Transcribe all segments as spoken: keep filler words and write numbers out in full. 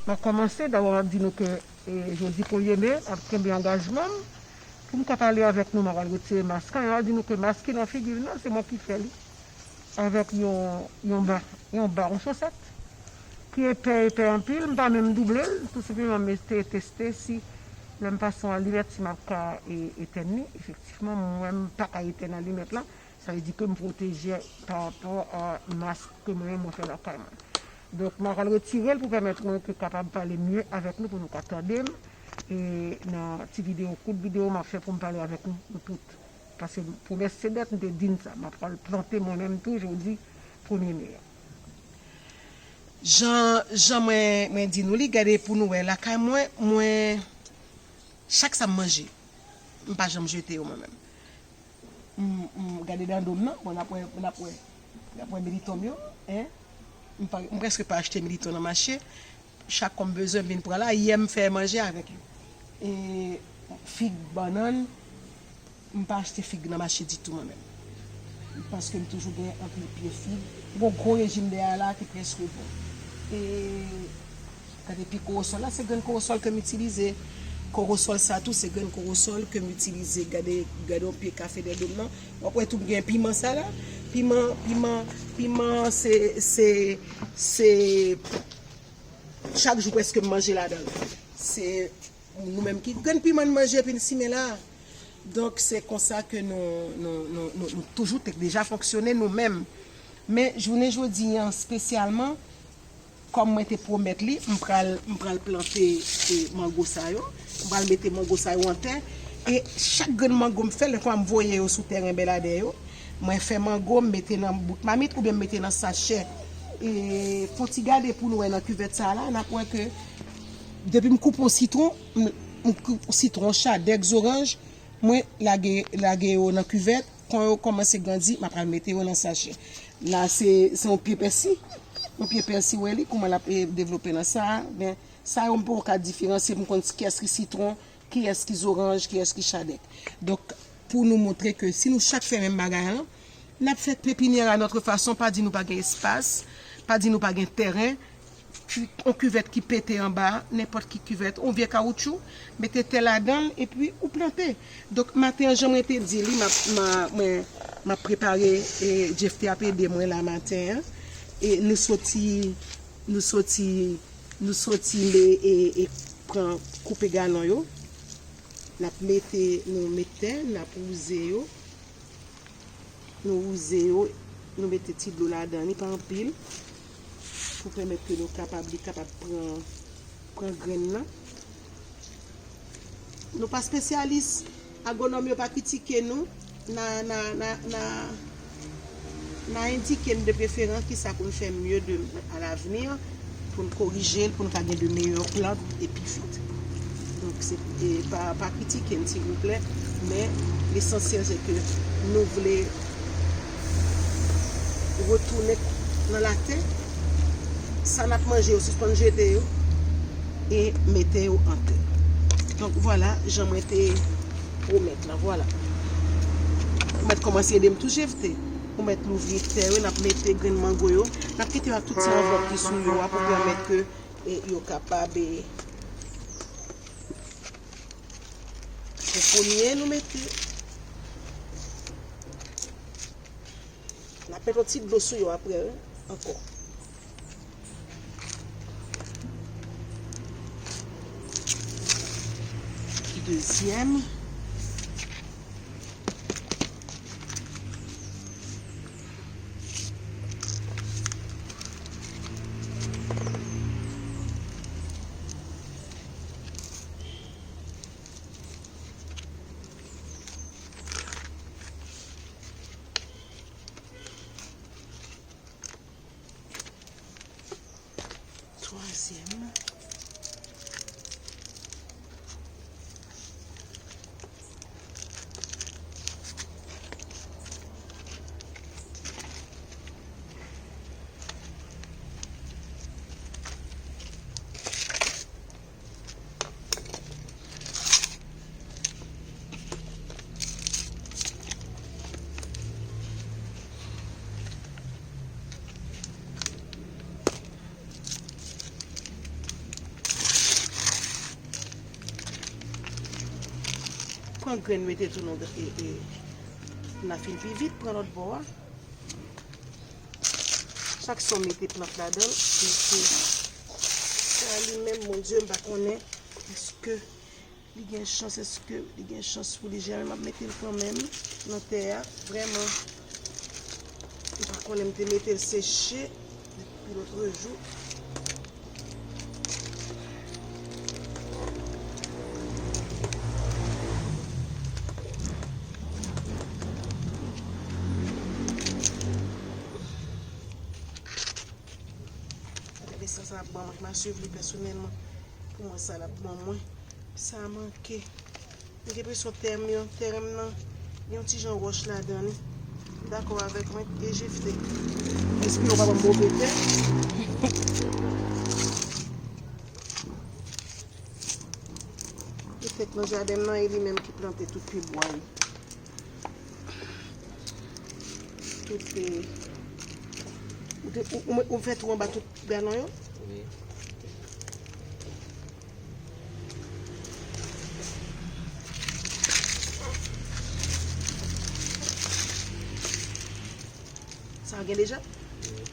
M ap kòmanse, dabò m ap di nou ke, e, jodi premye me, m ap kenbe angajman m. Pou m ka pale avèk nou, m a pral retire mask lan. Yo di nou ke mask ki nan figi m nan, se mwen ki fè li. Avèk yon, yon ba, yon ba, yon chosèt. Ki epè, epè anpil, m pa menm double l, tou senpleman m te teste si lè m pase yon alimèt, si m ap ka, e, etèn li. Efektivman, mwen, m pa ka etèn alimèt lan. Sa vle di ke m pwoteje pa rapò a mask ke mwen menm mwen fè lakay mwen. Donk, m a pral retire l pou pèmèt mwen ke kapab pale mye avèk nou, pou nou ka tande m. E nan ti videyo, kout videyo m ap fè pou m pale avèk nou, nou tout. Paske pwomès se dèt, m te di n sa. M ap pral plante mwen menm tou jodi premye me a. Jan, jan mwen, mwen di nou li, gade pou nou wè lakay mwen, mwen, chak sa m manje, m pa janm jete yo mwen menm. M, m gade nan do m nan, bon, n ap wè, n ap wè, n ap wè militon m yo, en. M pa, m prèske pa achte militon nan mache. Chak kòm bezwen m vin pran la, yè m fè manje avèk yo. E fig, bannann, m pa achte fig nan mache ditou mwen menm. Paske m toujou gen anpil pye fig. M gon gwo rejim dèyè la ki prèske bon. E Gade pi kowosòl la, se grenn kowosòl ke m itilize. Kowosòl sa tou, se grenn kowosòl ke m itilize. Gade, gade yon pye kafe dèyè do m nan. W ap wè tou m gen piman sa la. Piman, piman, piman, se, se, se, chak jou prèske m manje ladan l. Se nou menm ki grenn piman n manje epi n simen la. Donk, se konsa ke nou, nou, nou, nou, nou toujou te deja fonksyone nou menm. Men, jounen jodi an, espesyalman, kòm mwen te pwomèt li, m pral, m pral plante, e, mango sa yo. M pral mete mango sa yo an tè. E chak grenn mango m fè, lè fwa m voye yo sou teren Bèladè yo, mwen fè mango, m mete nan bout mamit oubyen m mete nan sachè. E fon ti gade pou nou wè nan kivèt sa la, n ap wè ke depi m koupe yon sitwon, m, m koupe sitwon, chadèk, zoranj, mwen lage, lage yo nan kivèt. Kan yo kòmanse grandi, m ap al mete yo nan sachè. La, se, se yon pye pèsi. Yon pye pèsi, wè li, kouman l ap, e, devlope nan sa. Men, sa yo, m poko ka diferansye pou m konn kiyès ki sitwon, kiyès ki zoranj, kiyès ki chadèk. Donk, pou nou montre ke si nou chak fè menm bagay lan, n ap fè pepinyè a notre façon, pa di nou pa gen espas, pa di nou pa gen tèren, ki, yon kivèt ki pete anba, nenpòt ki kivèt, yon vye kawoutchou, mete tè ladan l, epi ou plante. Donk, maten an, jan mwen te di li, m ap, m a, mwen, m ap prepare, e, Jeff te ap ede mwen la maten an. E nou soti, nou soti, nou soti le, e, e pran koupe galon yo. N ap mete, nou met tè, n ap wouze yo. Nou wouze yo, nou mete ti dlo ladan li, pa anpil, pou pèmèt ke nou kapab, li kapab pran, pran grenn nan. Nou pa espesyalis, agwonòm yo pa kritike nou, n a, n a, n a, n a, n a endike n de preferans kisa pou n fè mye de, à l'avenir, pou n korije l, pou n ka gen de meyè plant e pi vit. Donk, se, e, pa, pa kritike n, silvouplè, men lesansyèl, se ke nou vle retounen nan latè. Sa n ap manje yo, sispann jete yo, e mete yo an tè. Donk, vwala, jan mwen te pwomèt la, vwala. Ou mèt kòmanse ede m tou, Jeff te. Ou mèt louvri tè yo, n ap mete grenn mango yo. N ap kite yo ak tout ti anvlòp ki sou yo a pou pèmèt ke, e, yo kapab, e, pouponye nou mete. N ap mete yon ti dlo sou yo apre, wi, ankò. Dezyèm. Twazyèm. pran grenn mete tou nan e, e, n a fin pi vit, pran lòt bò a. Chak sa w mete plant ladan l, se, se, sa li menm, Bondye, m pa konnen èske li gen chans, èske li gen chans pou li jèmen, m ap mete l kanmenm nan tè a, vrèman. M pa konnen, m te mete l seche depi lòt jou. Gade sa, sa ap ban mwen, m a swiv li pèsonèlman. Pou mwen, sa l ap ban mwen. Sa manke. M gen enpresyon tè m yo, teren m nan, gen yon ti jan wòch ladan li. Dakò avèk mwen, e jefte. Espere w pa ban m move tè. Petèt nan jaden m nan, e li menm ki plante tout pye bwa yo. Tout, e, ou te, ou, ou, ou fè twou anba tout galon yo? Wi. Sa gen deja? Wi.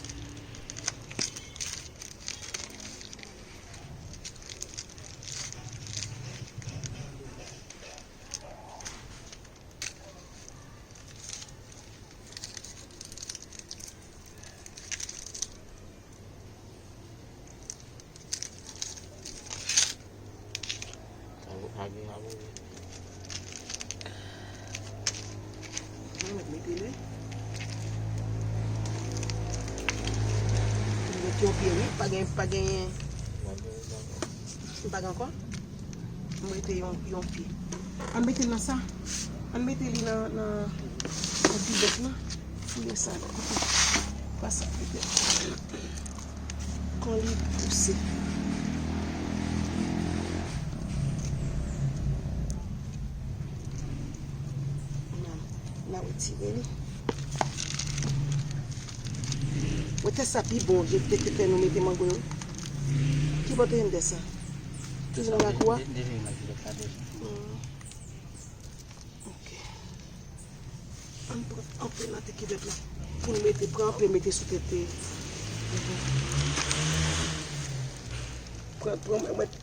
Mwen mèt mete li. Mwen mèt yon pye, wi. Pa gen, pa genyen. M pa gen ankò. M rete yon, yon pye. Ann mete l nan sa. Ann mete li nan, nan, nan kivèt la. Fouye sa la. Kote? Pa sa, kote? Kon li pouse. N a, n a retire li. Wè tè sa pi bon, je te, te fè nou mete mango yo. Ki bò te jwenn tè sa? Toujou nan lakou a? Hmm. Ok. Ann pran anpil nan ti kivèt la. Pou n mete, pran anpil mete sou tèt. Pran, pran, mwen,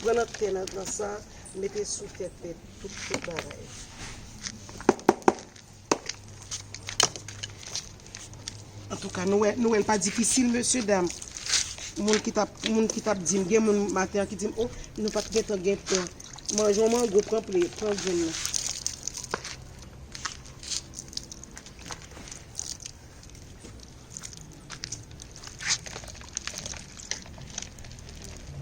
pran nan tè nan, nan sa, mete sou tèt, tout, tout bagay. Antouka, nou wè, nou wè l pa difisil, mesye dam. Moun ki t ap, moun ki t ap di m, gen moun maten an ki di m, o, nou pa t gentan gen tan. Manje yon mango, pran ple, pran grenn nan.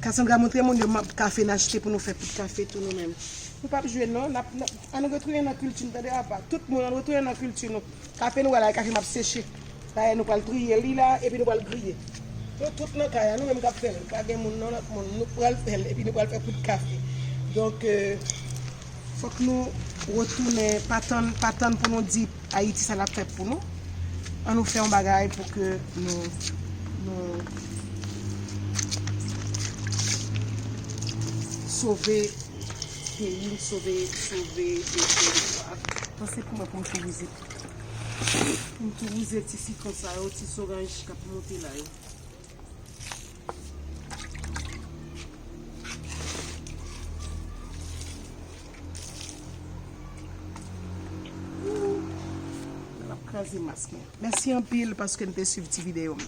Cassandra montre moun yo map kafe n achte pou nou fè poud kafe tou nou menm. Nou p ap jwe non, n ap, n ap, ann retounen nan kilti n tande apa. Tout moun ann retounen nan kilti nou. Kafe nou wè la, e kafe m ap seche. Dayè nou pral triye li la, epi nou pral griye. Nou tout nan kay la, nou menm k ap fè l. Pa gen moun non, lòt moun. Nou pral fè l, epi nou pral fè poud kafe. Donk, euh, fòk nou retounen, pa tann, pa tann pou nou di Ayiti sa l ap fè pou nou. Ann nou fè yon bagay pou ke nou, nou sove peyi n, sove, sove, sove teritwa. Panse pou mwen pou m tou wouze. Pou m tou wouze ti sitwon sa yo, ti zoranj k ap monte la yo. L ap kraze mask mwen. Mèsi anpil paske n te swiv ti videyo m.